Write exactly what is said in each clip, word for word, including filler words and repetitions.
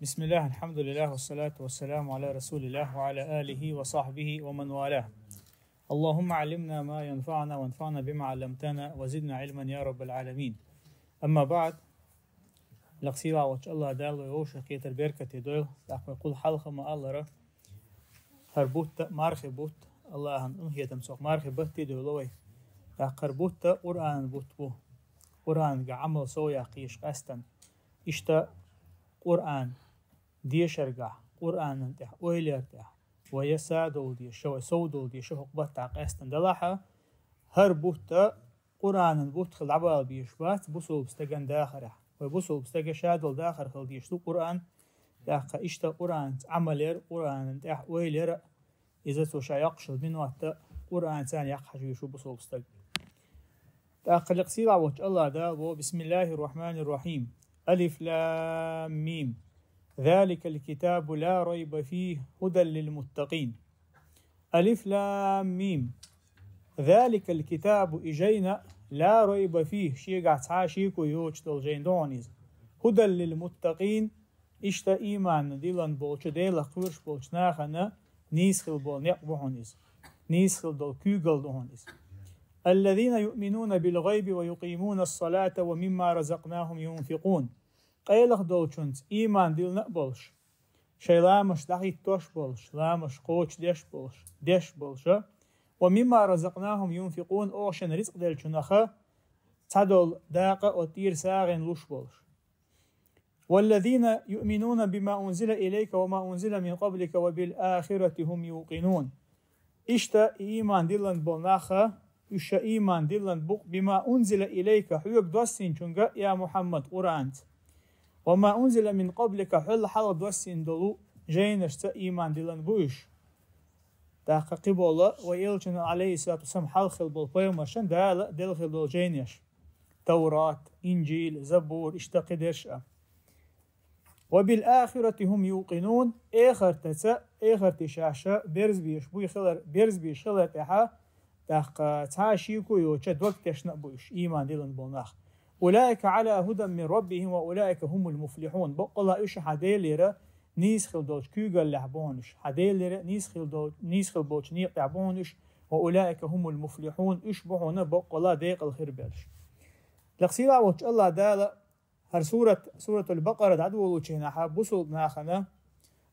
بسم الله، الحمد لله، والصلاة والسلام على رسول الله وعلى آله وصحبه ومن والاه. اللهم علمنا ما ينفعنا وانفعنا بما علمتنا وزدنا علما يا رب العالمين. أما بعد، лаксила волчу Аллах Дала вай вовшахкхетар беркате дойла, тӀаккха вай кхул хьалха ма-аллара, хӀара бутт а мархи бутт, Аллахьан къинхетамца мархи батте дойла вай. ТӀаккха хӀара бутт а Къуръанан бутт бу. Къуръанга Ӏамал сов яккха езаш къаьстина. Иштта Къуръан дешаргахь, Къуръанан тӀехь, ойлар тӀехь, вай я садовла дезаш, вай совдовла дезаш хӀокху баттахь къаьстина далахь а, хӀара бутт а Къуръанан бутт хила дӀабала безаш бац бусулба стеган дахарехь. Вай бусулба стага ша долу дахар хила дезаш ду Къуръан, тӀаккха иштта Къуръанца Ӏамал яр, Къуръанан тӀехь ойла яр а, иза цо ша йоккхуш йолу минот а Къуръанца яккха хьажа везаш ву бусулба стаг. ТӀаккха лаксила волчу Аллах Дала боху: بسم الله الرحمن الرحيم. ألف لام ميم. ذلك الكتاب لا ريب فيه هدى للمتقين. ألف لام ميم. ذلك الكتاب, и жайна, لا ريب فيه, шегахь цхьа а шеко йоцуш долу жайна ду хьуна иза. هدى للمتقين, иштта ийман диллина болчу, Делах кхоьруш болчу нахана нийса хила болу некъ бу хьуна иза. Нийса хила долу куьйгалла ду хьуна иза. الذين يؤمنون بالغيب ويقيمون الصلاة ومما رزقناهم ينفقون. Къайлаха долчунца ийман диллина а болуш, шайн ламаш дӀахӀиттош а болуш, ламаш кхочушдеш а болуш, деш а болуш, а, ومما رزقناهم ينفقون, оха шайна рицкъ деллачунах цхьадолу дакъа оцу тӀера сагӀина луш болуш. والذين يؤمنون بما أنزل إليك وما أنزل من قبلك وبالآخرة هم يوقنون. Иштта и ийман диллина болу нах а, уьш ша ийман диллина бу بما أنزل إليك, хьоьга доссийначунга, я Мухьаммад, Къуръанца. وما أنزل من قبلك, хьол хьалха доссийна долу жайнашца ийман диллина бу уьш. ТӀаккха кхин болу вай элчанна, Ӏалайхиссалату вассалам, хьалха хилла болу пайхамаршна Дала делла хилла долу жайнаш: Таврат, Инжил, Забур, иштта кхидерш а. وبالآخرة هم يوقنون, эхартаца, эхарте шаьш берза безаш буй хилар, берза безаш хилар тӀехь, тӀаккха цхьа а шеко йоцуш дог тешна а бу уьш, ийман диллина болу нах. أولئك على هدى من ربهم وأولئك هم المفلحون. Баккъалла уьш хьан Делера нийса хила долчу куьйгаллехь бу хьуна уьш, хьан Делера нийса хила дол-, нийса хила болчу некъехь бу хьуна уьш, وأولئك هم المفلحون, уьш бу хьуна баккъалла декъала хир берш. Лаксила волчу Аллах Дала хӀара сурат, Суратул-Бакъара дӀадолучу хенахь бусулба нахана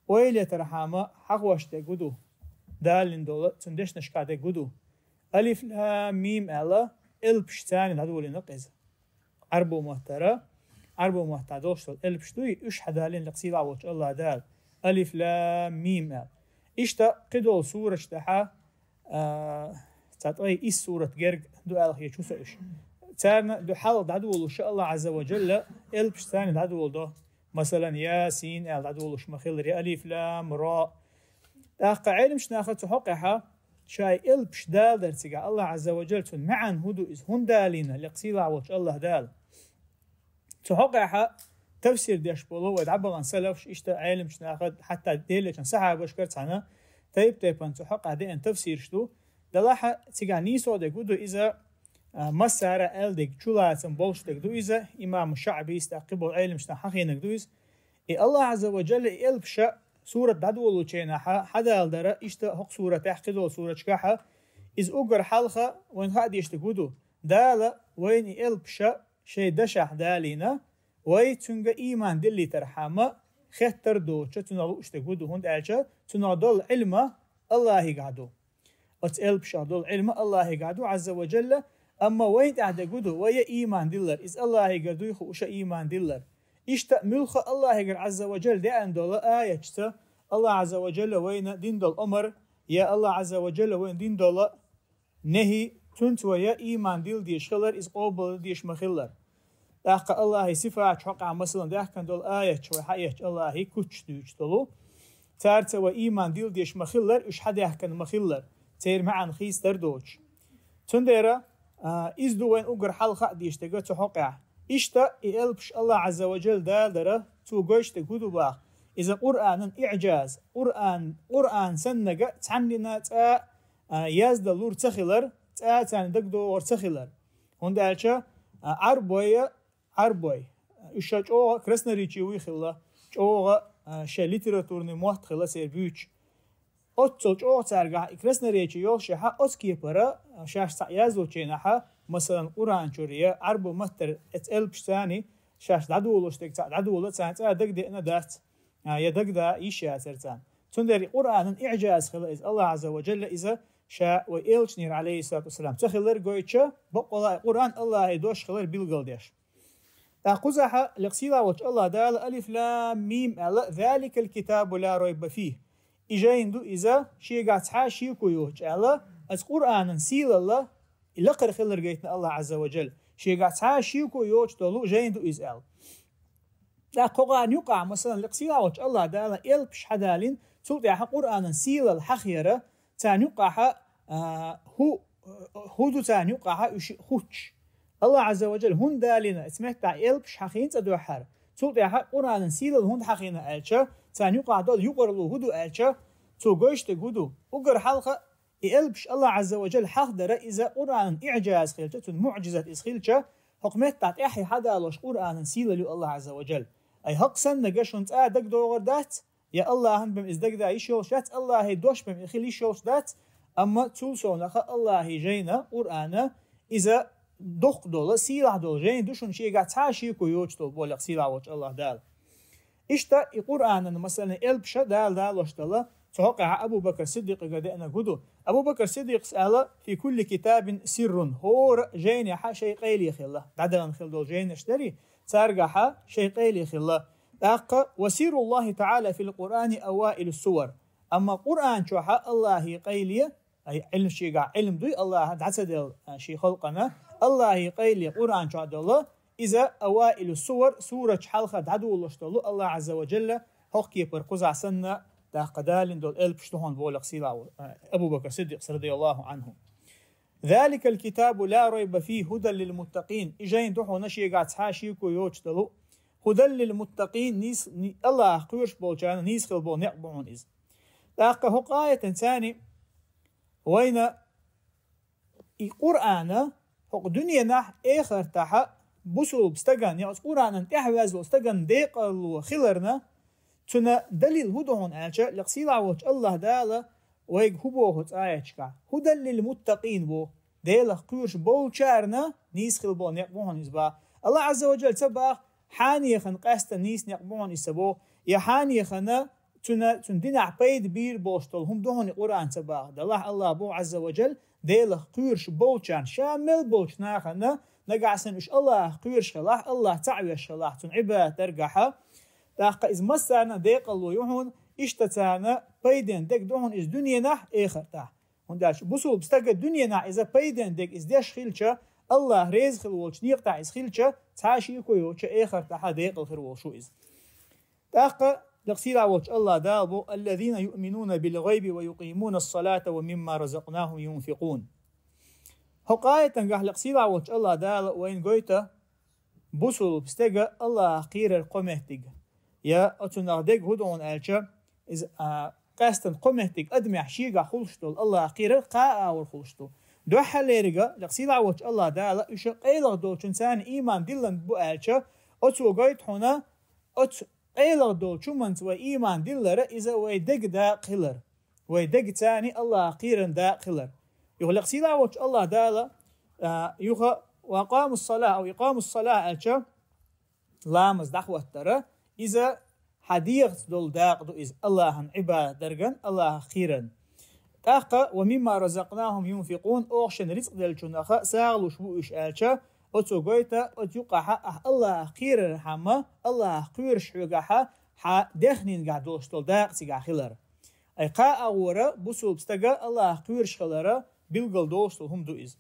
ойла ятархьама хьахош дерг ду, далийна долу цуьнан дешнашкахь дерг ду. Алиф, лам, мим аьлла, элпаш царна дӀадолийна иза. Ӏарбо маттара, Ӏарбо маттахь долуш долу элпаш дуй, уьш хьадалийна лаксийла волчу Аллах Дала. Алиф, лам, мим аьлла. Иштта кхидолу сураш тӀехь, а, цхьа ткъе исс сурат герга ду аьлла хеташ ву сан уьш. Царна дуьхьал дӀадолуш Аллах Ӏазза ва Джалла элпаш царна дӀадолу до. Масалан, Ясин аьлла дӀадолуш ма-хиллара, я Алиф, Лам, Ра. ТӀаккха Ӏеламчу наха цу хьокъехь шайн элпаш даладар цигахь Аллах Ӏазза ва Джалла, цуьнан маьӀна хӀун ду иза, хӀунда далийна лаксийла волчу Аллах Дала. Цу хьокъехь тафсир деш болу вай дӀабахана салафаш, иштта Ӏеламчу наха, хьатта Делечун сахьабашкара цхьаьна тайп-тайпана цу хьокъехь деана тафсираш ду. Делахь а цигахь нийсо дерг ду иза, а, массара аьлла дерг чулацам болуш дерг ду иза, имам ШаӀбис, тӀаккха кхин болу Ӏеламчу наха хьахийнарг ду иза. И Аллах Ӏазза ва Джалла и элпаш сурат дӀадолучу хенахь хьадаладар иштта хӀокху суратехь, кхидолу сураташкахь, иза уггар хьалха вайна хаа дезаш дерг ду. Дала вайна и элпаш шайн дашехь далийна, вай цуьнга ийман диллийтархьама хеттар доцуш цунах лууш дерг ду, хӀунда аьлча цунах долу Ӏилма Аллахьигахь ду. Оцу элпашах долу Ӏилма Аллахьигахь ду, Ӏазза ва Джалла, амма вайна тӀехь дерг ду, вай а ийман диллар, иза Аллахьигара дуй хууш а ийман диллар. Иштта муьлхха Аллахьигара Ӏазза ва Джалла деана долу аяташца Аллах Ӏазза ва Джалла вайна дина долу омар, я Аллах Ӏазза ва Джалла вайна дина долу нехӀи, цуьнца вай ийман дилла дезаш хилар, иза къобалдеш ма-хиллара. ТӀаккха Аллахьан сифаташ хьокъехь, масалан, даьхкина долу аяташ вай хьаэцча, Аллахьан куьчаш дуьйцуш долу, цаьрца вай ийман дилла дезаш ма-хиллара, уьш хьадаьхкина ма-хиллара, церан маьӀна хийцадар доцуш. Цундела, а, иза ду вайна уггар хьалха хаа дезаш дерг цу хьокъехь. Иштта и элпаш Аллах Ӏазза ва Джалла даладар, цо гойтуш дерг хӀун ду боху? Иза Къуръанан иӀжаз, Къуръан, Къуръан саннарг цхьаннена цкъа а, яздалур ца хилар, цкъа а царна дагадогӀур ца хилар. ХӀунда аьлча, а, Ӏарбой, Ӏарбой, уьш ша чӀогӀа красноречивый хилла, чӀогӀа, а, шайн литературный мотт хилла церан буьйцуш. Оццул чӀогӀа цаьргахь и красноречие йолуш яхьа, оцу кепара, а, шаьш цхьаъ яздечу хенахьа, масалан, Къуръан чуьра я Ӏарбу маттара эц элпаш царний шаьш дӀадолуш дерг цхьаъ дӀадола, царна цкъа а дагадеана дац, а, я дагада йиш яцара царна. Цундела Къуръанан иӀжаз хилла иза, Аллахь Ӏазза ва Джалла иза ша вай элчанера, Ӏалайхиссалату вассалам, ца хилар гойтуш, баккъала а Къуръан Аллахьан дош хилар билгалдеш. ТӀаккха кхузахьа лекха сийлахь волчу Аллахь Дала алиф лам мим аьлла, «Заликал китабу ла райба фихь». И жайна ду иза, шегахь цхьа а шеко йоцуш аьлла, аса Къуръанан сийлалла, и лакхара хилар гайтина Аллахь Ӏазза ва Джалла. Шегахь цхьа а шеко йоцуш долу жайна ду иза аьлла. ТӀаккха кху гӀарна юкъахь, масалан, лекха сийлахь волчу Аллахь Дала элпаш хьадалийна, цул тӀаьхьа Къуръанан сийлалла хьахера, царна юкъахьа, а, хӀу, хӀу ду царна юкъахьа уьш хуттуш. Аллахь Ӏазза ва Джалла хӀунда далийна, эца меттахь элпаш хьахийна цӀа дуьххьара. Цул тӀаьхьа Къуръанан сийлалла хӀунда хьахийна аьлча, царна юкъахь долу юкъарло хӀу ду аьлча, цо гойтуш дерг хӀу ду. Уггар хьалха и элпаш Аллахь Ӏазза ва Джалла хьахдара иза Къуръанан иӀжаз хилча, цуьнан муӀжизат иза хилча, хӀокху меттахь тӀаьхье хьадалош Къуръанан сийлалла ю Аллахь Ӏазза ва Джалла. Ай хӀокху санна гаш хӀунда цкъа а дагадогӀур дац, я Аллахьан бен иза дагада йиш йолуш дац, Аллахьан дош бен и хила йиш йолуш дац, амма цул совнаха Аллахьан жайна, Къуръана, иза доккха долу, сийлахь долу жайна ду шуна, шегахь цхьа а шеко йоцуш долу, боху лекха сийлахь волчу Аллахь Дала. Иштта и Къуръанан, масалан, элпаш Дала далош дала, цу хьокъехь Абу Бакр Сиддикъагара деанарг хӀу ду. Абу Бакр Сиддикъас аьлла: «Фи кулли китабин сиррун». ХӀора жайнехьа шайн къайле хилла. ДӀадахана хилла долу жайнаш дарий, цаьргахьа шайн къайле хилла. ТӀаккха: «Ва сирруллахи таӀала фил Къуръани аваилу сувар». Амма Къуръан чохьа Аллахьан къайле, ай, Ӏилма шегахь Ӏилма дуй Аллахьа дӀа ца делла, а, шен халкъана, Аллахьан къайле Къуръан чохь долу, иза аваилу сувар, сурачу хьалха дӀадолуш долу Аллахь Ӏазза ва Джалла хӀокху кепара кхузахь санна, тӀаккха далийна долу элпаш ду хьуна, боху лекха сийлахь волчу, а, Абу Бакр Сиддикъас, радияллаху Ӏанху. «Заликал китабу ла райба фихь, хӀудан лил муттакъин». И жайна ду хьуна, шегахь цхьа а шеко йоцуш долу. «ХӀудан лил муттакъин», нийс-, ни-, Аллахьах кхоьруш болчарна нийса хила болу некъ бу хьуна иза. ТӀаккха хӀокху аятан царний вайна и Къуръана хӀокху дуьненахь, эхартахьа бусулба стагана, я оцу Къуръанан тӀаьхьаваьзза волу стагана декъалло хиларна, цуьнан далил хӀун ду хьуна аьлча, лекха сийлахь волчу Аллахь Дала вайга хӀун боху цу аяташкахь? «ХӀудан лил муттакъин» боху, Делах кхоьруш болчарна нийса хила болу некъ бу хьуна иза боху. Аллахь Ӏазза ва Джалла ца боху, хьенехана къаьстина нийса некъ бу хьуна иза ца боху, я хьенехана цуьнан, цуьнан динехь пайда бийр болуш долу хӀума ду хьуна и Къуръан ца боху. Делахь Аллахь боху Ӏазза ва Джалла, Делах кхоьруш болчарна, ша мел болчу нахана, нагахь санна уьш Аллахьах кхоьруш хилахь, Аллахь цхьаъ веш хилахь, цунна Ӏибадат даргахьа, тӀаккха иза массарна декъалло ю хьуна, иштта царна пайденна дерг ду хьуна иза дуьненахь, эхартахь. ХӀунда аьлча бусулба стага дуьненахь иза пайденна дерг иза деш хилча, Аллахь реза хила волчу некъатахь иза хилча, цхьа а шеко йоцуша, эхартахьа декъала хир волуш ву иза. ТӀаккха лекха сийлахь волчу Аллахь Дала боху: «Аллазина юъминуна бил гӀайби ва юкъимуна ссалата ва мимма разакънахум юнфикъун». ХӀокху аятангахь лекха сийлахь волчу Аллахь Дала вайна гойту бусулба стеган Аллахьах кхерар кхо меттиг. Я оцунах дерг хӀун ду хьуна аьлча, иза, а, къаьстина кхо меттиг адамехь шегахь хуьлуш долу Аллахьах кхерар кхаа агӀор хуьлуш ду. Дуьххьарлериг, лекха сийлахь волчу Аллахь Дала, уьш къайлагӀа долчунна царна ийман диллина бу аьлча, оцо гойту хьуна, оцу къайлагӀа долчу хӀуманца вай ийман диллара, иза вай деган дакъа хилар. Вай деган царний Аллахьах кхеран дакъа хилар. Юха лекха сийлахь волчу Аллахь Дала, а, юха «ва акъамус салахь», ау «икъамус салахь» аьлча, ламаз дӀахӀоттара, иза хьан дегӀаца долу дакъа ду иза, Аллахьан Ӏибадат дарган, Аллахьах кхеран. ТӀаккха «ва мимма разакънахум юнфикъун», оха шайна рицкъ деллачунах сагӀа луш бу уьш аьлча, оцо гойту, оцу юкъахьа ахь Аллахьах кхерархьама, Аллахьах кхоьруш хьоьгахьа, хьан дехнингахь долуш долу дакъа цигахь хилар. Ай кхаа агӀора бусулба стага Аллахьах кхоьруш хилара билгал долуш долу хӀума ду иза.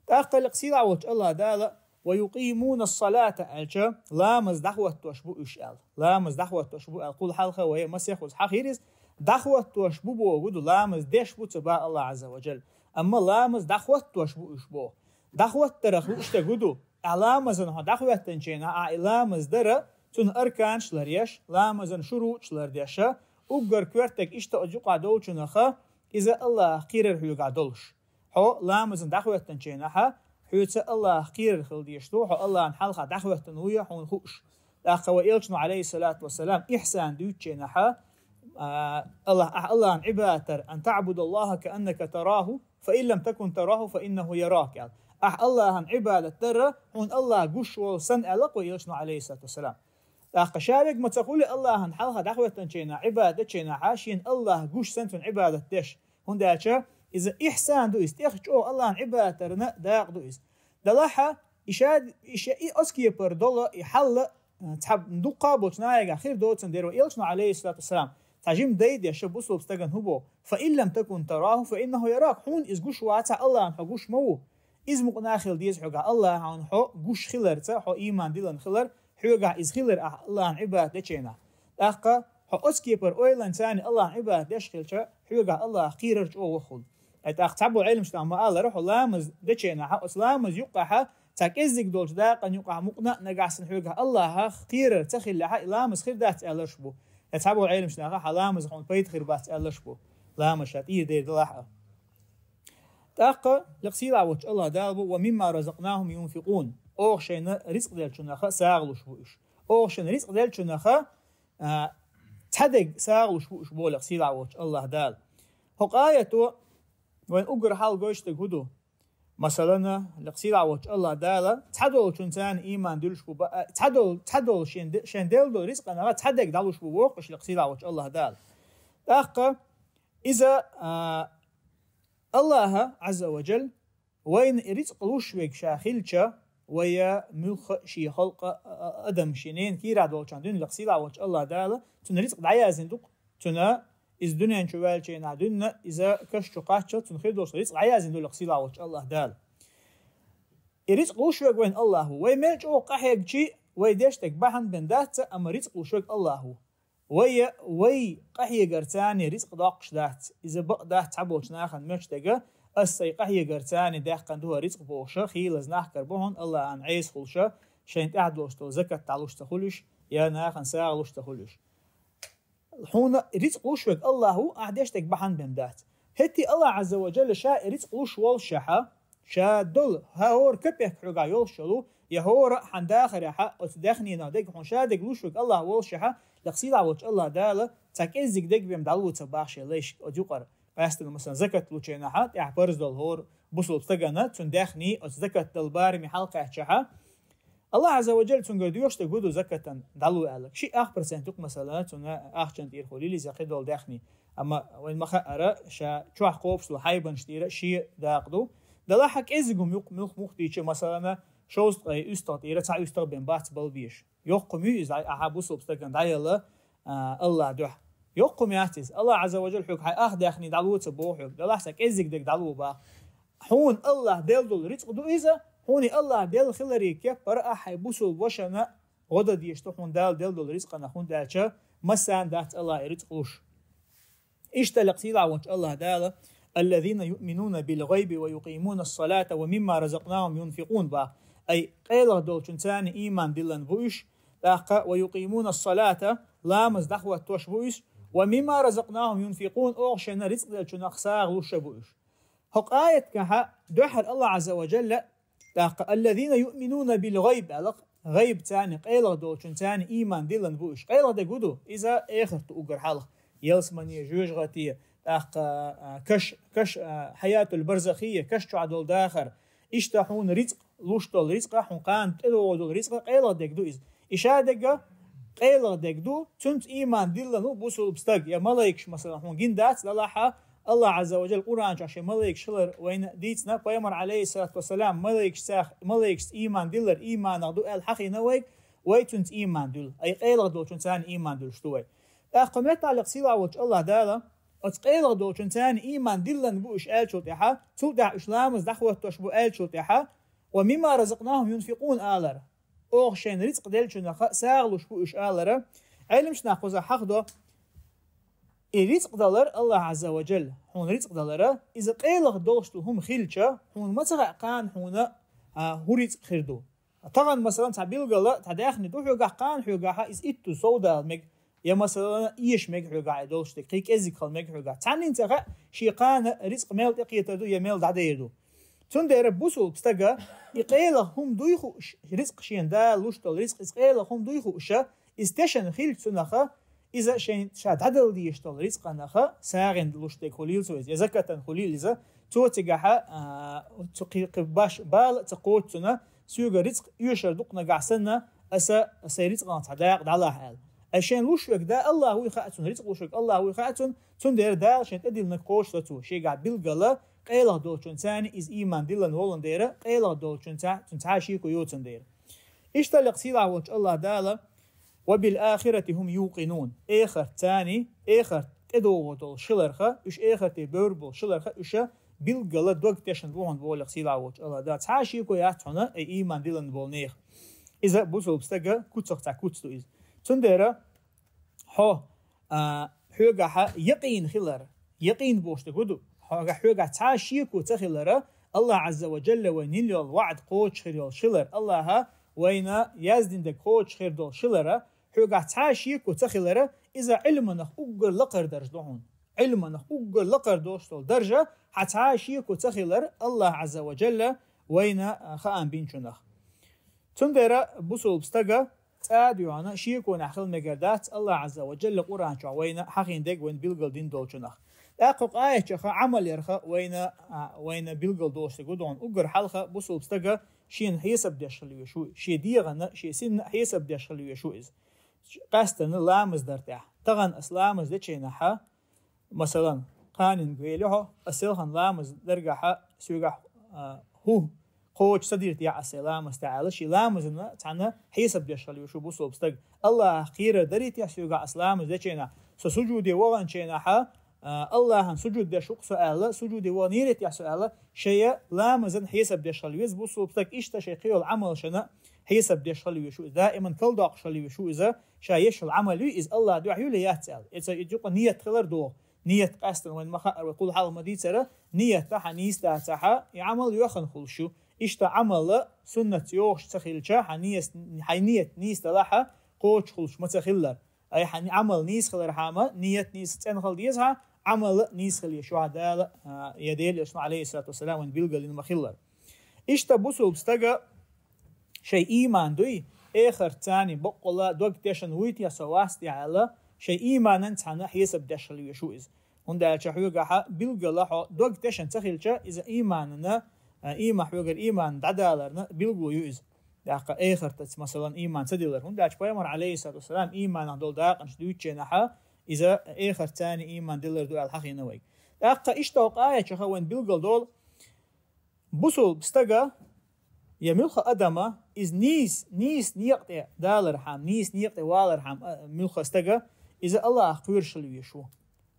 ТӀаккха лекха сийлахь волчу Аллахь Дала: «Ва юкъимуна ссалата» аьлча, ламаз дӀахӀоттош бу уьш аьлла. Ламаз дӀахӀоттош бу аьлла, кхул хьалха вай масех хӀуза хьахийра иза, дӀахӀоттош бу боху ду, ламаз деш бу ца боху Аллахь Ӏазза ва Джалла. Амма ламаз дӀахӀоттош бу уьш боху. ДӀахӀоттарах лууш дерг хӀун ду? Ахь ламазан хьо дӀахӀоьттинчу хенахь, ахь и ламаз дара, цуьнан арканаш ларъеш, ламазан шурутӀаш лардеша, уггар коьртаг иштта оцу юкъахь долчунаха, иза Аллахьах кхерар хьоьгахь долуш. Хьо ламазан дӀахӀоьттинчу хенахьа, хьоьца Аллахьах кхерар хила дезаш ду, хьо Аллахьан хьалха дӀахӀоьттина вуй хьуна хууш. ТӀаккха вай элчано, Ӏалайхиссалату вассалам, ихьсан дуьйцучу хенахьа, а, Аллах, ахь Аллахьан Ӏибадат дар, أن تعبد الله كأنك تراه، فإن لم تكن تراه فإنه يراك, аьлла. Ахь Аллахьан Ӏибадат дар, хьуна Аллах гуш волу санна, аьлла вай элчано, Ӏалайхиссалату вассалам. ТӀаккха ша верг ма ца хуьлу Аллахьан хьалха дӀахӀоьттинчу хенахь, Ӏибадат дечу хенахьа, шена Аллах гуш санна цунна Ӏибадат деш. ХӀунда аьлча иза ихьсан ду иза, тӀех чӀогӀа Аллахьан Ӏибадат дарна дакъа ду иза. Делахь а, и ша, и ша, и оцу кепара долу, и хьал а, цхьа дуккха а болчу нахехь хир доцурна дера вай элчано, Ӏалайхиссалату вассалам, цхьа жима дай деш бусулба стагана хӀун боху: فإن لم تكن تراه فإنه يراك. Хьуна иза гуш вацахь, Аллахьан хьо гуш ма ву. Иза мукъана хила деза хьоьгахь, Аллахьан хьо гуш хиларца, хьо ийман диллина хилар, хьоьгахь иза хилар ахь Аллахьан Ӏибадат дечу хенахь. ТӀаккха хьо оцу кепара ойланца Аллахьан Ӏибадат деш хилча, хьоьгахь Аллах кхерар чӀогӀа ваххула. Ай тӀаккха цхьаболу Ӏеламнаха ма-аллара, хьо ламаз дечу хенахьа, оцу ламаза юккъехьа, цхьа кӀеззиг долчу дакъана юккъехь мукъана а нагахь санна хьоьгахь Аллах кхерар ца хиллехьа, и ламаз хир дац аьлларш бу. Я цхьаболу Ӏеламнаха хьан ламаза хьуна пайда хир бац аьлларш бу. Ламаз ша тӀера дер далахь а. ТӀаккха лекха сийлахь волчу Аллах Дала бу: ومما رزقناهم ينفقون. Оха шайна рицкъ деллачунах сагӀа луш бу уьш. Оха шайна рицкъ деллачунах, а, цхьа дерг сагӀа луш бу уьш, боху лекха сийлахь волчу Аллах Дала. ХӀокху аято вайн уггар хьалха гойтуш дерг хӀун ду? Масалана, лекха сийлахь волчу Аллах Дала цхьадолчунна ийман дуьллуш бу, ба-, а, цхьадол-, цхьадолу шен де-, шен делла долу рицкъанах цхьа дерг дӀалуш бу боху уьш лекха сийлахь волчу Аллах Дала. ТӀаккха иза, а, Аллаха, Ӏазза ва Джалла, вайна и рицкъ луш верг ша хилча, вай муьлхха а шен халкъа, а, а, адам шен ненан кийрахь долчохь дуьйна лекха сийлахь волчу Аллах Дала цунна рицкъ дӀаяздина ду-кх, цунна иза дуьнен чу ваьллачу хенахь дуьйна, иза каш чу кхаччалц цунна хир долуш рицкъ дӀаяздина ду лекха сийлахь волчу Аллах Дала. И рицкъ луш верг вайн Аллах ву. Вай мел чӀогӀа къахьегчи, вай деш дерг бахьана бен дац, амма рицкъ луш верг Аллах ву. Вай, вай къахьегарца рицкъ доккхуш дац. Иза бакъ дац цхьаболчу нахана моьттуш дерг, ас сайн къахьегарца даьккхина ду хӀара рицкъ бохуш, хийлаза нах кара бу хьуна, Аллахьан Ӏеса хуьлуш, шайна тӀехь долуш долу закат дӀалуш ца хуьлуш, я нахана сагӀа луш ца хуьлуш. Хьуна рицкъ луш верг Аллах ву, ахь деш дерг бахьана бен дац. ХӀетте Аллах Ӏазза ва Джалла ша и рицкъ луш воллушехь, ша долу, хьан хӀора капек хьоьгахь йолуш йолу, я хӀора а хьан дахарехь оцу даьхнинах дерг хьуна ша дерг луш верг Аллах воллушехь, лекха сийлахь волчу Аллах Дала цхьа кӀеззиг дерг бен дӀало ца боху шен лайшка оцу юкъара. Къаьстина, масалан, закат лучу хенахь, тӀехь парз долу хӀора бусулба стагана цуьнан даьхни оцу закат дала бараме хьалакхаьччахь, Аллах Ӏазза ва Джалла цуьнгара доьхуш дерг хӀун ду закатан дӀало аьлла. Ши ах процент ю-кх, масалан, цуьнан ахчанан тӀера хуьлийла иза кхидолу даьхни. Амма вайн ма-хаъара, ша чохь кхобуш долу хьайбанаш тӀера шен дакъа ду. Делахь а кӀеззиг хӀума ю-кх, муьлх-муьлхха дийцича, масалан, шовзткъе уьстагӀ тӀера цхьа уьстагӀ бен бац бала безаш. Йоккха хӀума ю иза, ахьа бусулба стагана дӀаяла, а, Аллах дуьхьа. Йоккха хӀума яц иза. Аллах Ӏазза ва Джалла хьоьга хьайн ах даьхни дӀало ца боху хьоьга. Делахь цхьа кӀеззиг дерг дӀало боху. Хьуна Аллах делла долу рицкъ ду иза, хьуна и Аллах делла хиларе кеппара ахьа хьайн бусулба вашана гӀо дан дезаш ду хьуна Дала делла долу рицкъанах, хӀунда аьлча массарна дац Аллах и рицкъ луш. Иштта лекха сийлахь волчу Аллах Дала: الذين يؤمنون بالغيب ويقيمون الصلاة ومما رزقناهم ينفقون боху. Ай, къайлагӀа долчунна ийман диллина бу уьш, тӀаккха ويقيمون الصلاة, ламаз дӀахӀоттош бу уьш, ومما رزقناهم ينفقون, оха шайна рицкъ деллачунах сагӀа луш а бу уьш. ХӀокху аятехь дуьххьара Аллах Ӏазза ва Джалла, тӀаккха الذين يؤمنون بالغيب аьлла, гӀайб царна, къайлагӀа долчунна ийман диллина бу уьш. КъайлагӀа дерг хӀун ду? Иза эхарт ду уггар хьалха. Ялсамани, жоьжахати, тӀаккха, а, каш, каш, а, хьаятул барзахия, каш чохь долу дахар. Иштта хьуна рицкъ, луш долу рицкъа, хьуна кхана тӀедогӀу долу рицкъа, къайлагӀа дерг ду иза. И ша дерг къайлагӀа дерг ду, цуьнца ийман диллина ву бусулба стаг, я малайкаш, масалан, хьуна гина дац, делахь а, Аллах Ӏазза ва Джалла Къуръан чохь шен малайкаш хилар вайна дийцина, пайхамар, Ӏалайхиссалату вассалам, малайкашца, малайкашца ийман диллар ийманах ду аьлла хьахийна вайга, вай цуьнца ийман дуьллу. Ай, къайлагӀа долчунна ийман дуьллуш ду вай. ТӀаккха метта лекха сийлахь волчу Аллах Дала оцу къайлагӀа долчунна ийман диллина бу уьш аьллачул тӀаьхьа, цул тӀаьхьа уьш ламаз дӀахӀоттош бу аьллачул тӀаьхьа, ومما رزقناهم ينفقون алар. Оха шайна рицкъ деллачунах сагӀа луш бу уьш алара. Ӏеламнаха кхузахь хьахдо, и рицкъ далар, Аллах Ӏазза ва Джалла хьуна рицкъ далара, иза къайлагӀа долуш долу хӀума хилча, хьуна ма ца хаьа кхана хьуна, а, хӀун рицкъ хир ду. Тахана, масалан, цхьа билггала, цхьа даьхни ду хьоьгахь, кхана хьоьгахь иза итт совдала мега, я, масалан, эша мега хьоьгахь и долуш дерг, кхин кӀеззиг хила мега хьоьгахь. Цхьаннан ца хаьа, шен кхана рицкъ мел тӀекхетар ду, я мел дӀадер ду. Цундела бусулба стага и къайлагӀа хӀума дуй хууш, рицкъ шена Дала луш долу рицкъ, иза къайлагӀа хӀума дуй хууша, иза тешна хилча цунах, иза шайн ша дӀадала дезаш долу рицкъанах сагӀина луш дерг хуьлийла цо иза, я закатан хуьлийла иза, цо цигахь, а, цу кхи-, кхи баш бала а ца кхочу цунна, соьга рицкъ оьшур ду-кх нагахь санна, аса сайн рицкъанах цхьа дакъа дӀалахь аьлла. Ай шайн луш верг да АллахӀ вуй хаьа цунна, рицкъ луш верг АллахӀ вуй хаьа цунна, цундела Дала шайн тӀедиллинарг кхочуш до цо, шегахь билггала къайлагӀа долчун царна иза ийман диллина волун дера, къайлагӀа долчун цхьа, цунна цхьа а шеко йоцун дера. Иштта лекха сийлахь волчу АллахӀ Дала: «Ва бил ахирати хӀум юкъинун». Эхарт царна, эхарт тӀедогӀу долуш хиларха, уьш эхарте бевр болуш хиларха, уьш билггала дог тешна бу хьуна боху лекха сийлахь волчу АллахӀ Дала. Цхьа а шеко яц хьуна и ийман диллина болу нехан. Иза бусулба стага куцах цхьа куц ду иза. Цундела хьо, а, хьоьгахьа якъин хилар, якъин бохуш дерг хӀун ду? Хьоьгахь, хьоьгахь цхьа а шеко ца хилара, АллахӀ Ӏазза ва Джалла вайна йина йолу ваӀда кхочуш хир йолуш хилар, АллахӀа вайна яздина дерг кхочуш хир долуш хилара, хьоьгахь цхьа а шеко ца хилара, иза Ӏилманах уггар лакхара даржа ду хьуна. Ӏилманах уггар лакхара долуш долу даржа хьан цхьа а шеко ца хилар, АллахӀ Ӏазза ва Джалла вайна, а, хаам бинчунах. Цундела бусулба стага цӀа а дуьйхьна, шеконехь хила мегар дац, АллахӀ Ӏазза ва Джалла Къуръан чохь вайна хьахийна дерг вайна билггал дина долчунах. ТӀаккха кху аят чохь Ӏамал ярх вайна, а, вайна билггал долуш дерг ду хьуна, уггар хьалха бусулба стага шена хьесап деш хила везаш ву, шен дегӀана, шен синна хьесап деш хила везаш ву иза. Къаьстина ламаз дар тӀехь. Тахана ас ламаз дечийнахьа, масалан, кханенга вели хьо, ас селхана ламаз даргахьа, соьгахь, а, хӀу кхочуш ца диртехь ас сайн ламаз тӀехь аьлла, шен ламазана цхьаьна хьесап деш хила везаш ву бусулба стаг. АллахӀах кхерар дарий техь соьгахь ас ламаз дечийнахь, со сужуде ваханчийнахьа, а, АллахӀан сужуд деш ву-кх со аьлла, сужуде ваханера техь со аьлла, шайн ламазан хьесап деш хила веза бусулба стаг, иштта шайн кхийолу Ӏамалшна хьесап деш хила везаш ву иза, даиман калдоккхуш хила везаш ву иза, ша еш йолу Ӏамал юй иза, АллахӀ дуьхьа юй я яц аьлла. Эца иза юкъа ният хилар догӀу. Ният къаьстина вайн ма хаъара, вай кхул хьалха ма дийцара, ният хьан нийса дацахьа, и Ӏамал йоьхна хуьлуш ю. Иштта Ӏамал суннатца йогӀуш ца хилча, хьан ният, хьайн ният нийса далахьа, кхочуш хуьлуш ма ца хиллара. Ай хьан Ӏамал нийса хилархьама, ният нийса цӀена хила деза хьан, Ӏамал нийса хила еза шу хьан Дала, а, я Делан Элчано, Ӏалайхиссалату вассалам, вайн билгалдина ма хиллара. Иштта бусулба стага шайн ийман дуй, эхартца царна боккъала дог тешна вуй те со вац те аьлла, шайн ийманан цхьаьна хьесап деш хила везаш ву иза. ХӀунда аьлча хьоьгахьа билггала хьо дог тешна ца хилча, иза ийманана, а, ийма-, хьоьгара ийман дӀадаларна билгало ю иза. ТӀаккха эхартаца, масалан, ийман ца дилар. ХӀунда аьлча пайхамар, Ӏалайхиссалату вассалам, ийманах долу дакъанаш дуьйцучу хенахьа, иза эхартца царна ийман дилар ду аьлла хьахийна вайга. ТӀаккха иштта хӀокху аятчохь вайн билгал долу, бусулба стага, я муьлхха адама, иза нийса, нийса некъа тӀе далархьама, нийса некъа тӀе валархьама, а, муьлхха стага, иза АллахӀах кхоьруш хила везаш ву.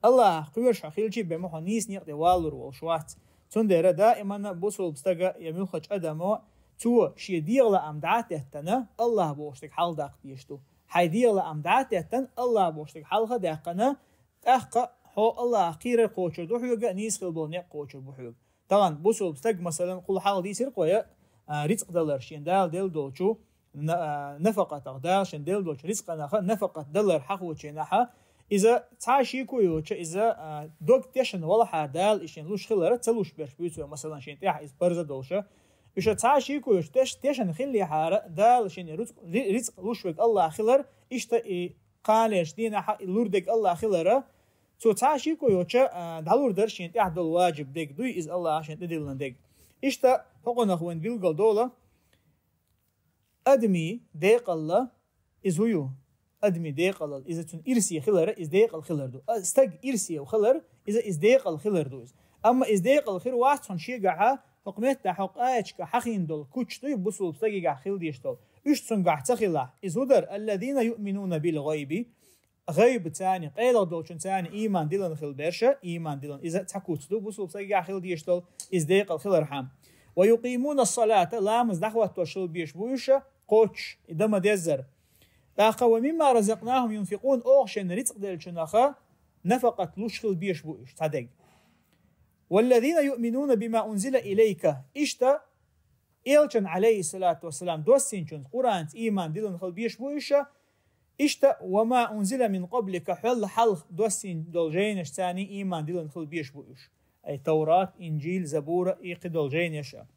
АллахӀах кхоьруш хьо хилчий бен ма хьо нийса некъа тӀе валур волуш вац. Цундела даиманна бусулба стага я муьлххачу адамо, цо шен дегӀан лаам дӀа а теттана, АллахӀ бохуш дерг хьалха даккха дезаш ду. Хьайн дегӀан лаам дӀа а теттана, АллахӀ бохуш дерг хьалха а даьккхина, тӀаккха хьо АллахӀах кхерар кхочур ду хьоьга, нийса хила болу некъ кхочур бу хьоьга. Тахана бусулба стаг, масалан, кхул хьалха дийцира кхо я, а, рицкъ далар шен Дала делла долчу, на-, а, нафакъатах, Дала шен делла долчу рицкъанах нафакъат далар хьахочийнахьа, иза цхьа а шеко йоцуша, иза, а, дог тешна валахьара Дала и шен луш хилара, ца луш берш буьйцу вай, масалан, шен тӀехь иза парз а долуша. Уьша цхьа а шеко йоцуша теш-, тешна хиллехьара, Дала шен рицкъ, ри-, рицкъ луш верг АллахӀ хилар, иштта и кханалерчу дийнахьа и лур дерг АллахӀ хилара, цо цхьа а шеко йоцуша, а, дӀалур дара шен тӀехь долу ваджиб дерг дуй, иза АллахӀа шен тӀедиллина дерг. Иштта хӀокхунах вайн билгал долу, адамийн декъалла иза хӀу ю? Адамийн декъалал, иза цуьнан ирсе хилара, иза декъал хилар ду. А, стаг ирсе хилар, иза, иза декъал хилар ду иза. Амма иза декъал хир вац хьуна шегахьа, хӀокху меттехь, хӀокху аятчохь хьахийна долу куч дуй бусулба стагигахь хила дезаш долу. Уьш цуьнгахь ца хилахь, иза хӀу дара: «Аллазина юъминуна бил гӀайби», гӀайбаца царна, къайлагӀа долчун царна ийман диллина хила берш, ийман диллина. Иза цхьа куц ду, бусулба стагигахь хила дезаш долу, иза декъал хилархьама. «Ва юкъимуна ссалата», ламаз дӀахӀоттош хила безаш бу уьш, кхоччуш, и дан ма-деззара. ТӀаккха: «Ва мимма разакънахум юнфикъун», оха шайна рицкъ деллачунах нафакъат луш хила безаш бу уьш, цхьа дерг. «Валлазина юъминуна бима унзила илайка». Иштта Элчан, Ӏалайхиссалату вассалам, доссийначунца, Къуръанца ийман диллина хила безаш бу уьш, иштта: «Ва ма унзила мин къаблика», хьол хьалха доссийна долу жайнашца царна ийман диллина хила безаш бу уьш. ай Таврат, Инжил, Забура, и кхыдола жайнаш а.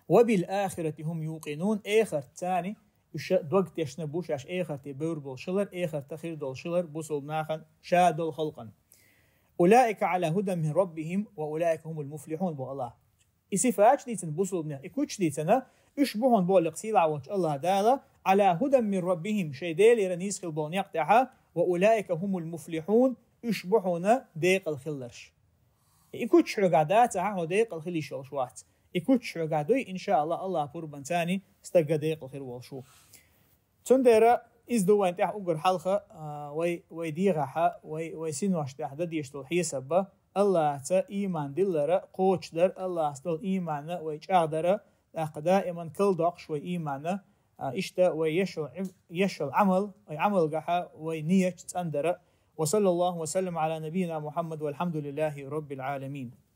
«وبالآخرة هم يوقنون», эхарт цани, уьш дог тешна бу шаьш эхарте бевр болуш хилар, эхарта хир долуш хилар бусулба нахана ша долу халкъана. «أولئك على هدى من ربهم وأولئك هم المفلحون», бо Аллах. И сифаташ дийцина бусулба нех, и кучаш дийцина, уьш бу хьуна болу сийлахь волчу Аллах Дала, «على هدى من ربهم», шайн Делера нийса хила болу некъ тӀехьа, «وأولئك هم المفلحون», уьш бу хьуна декъала хилларш. И кучаш хьоьгахь дацахь, хьо декъала хила йиш йолуш вац. И кучаш хьоьгахь дуй, иншааллах, Аллах пурбанца стага декъала хир волуш ву. Цундела иза ду вайн тӀехь уггар хьалха, а, вай, вай дегӀахьа, вай, вай синош тӀехь дан дезаш долу хьесаб бан, Аллаца ийман диллара кхочушдар, Аллаца долу ийманна вай чӀагӀдара, тӀаккха даиман калдоккхуш вай ийманна, а, иштта вай еш йолу Ӏим-, еш йолу Ӏамал, вай Ӏамалгахьа вай нияташ цӀандара. وصلى الله وسلم على نبينا محمد والحمد لله رب العالمين.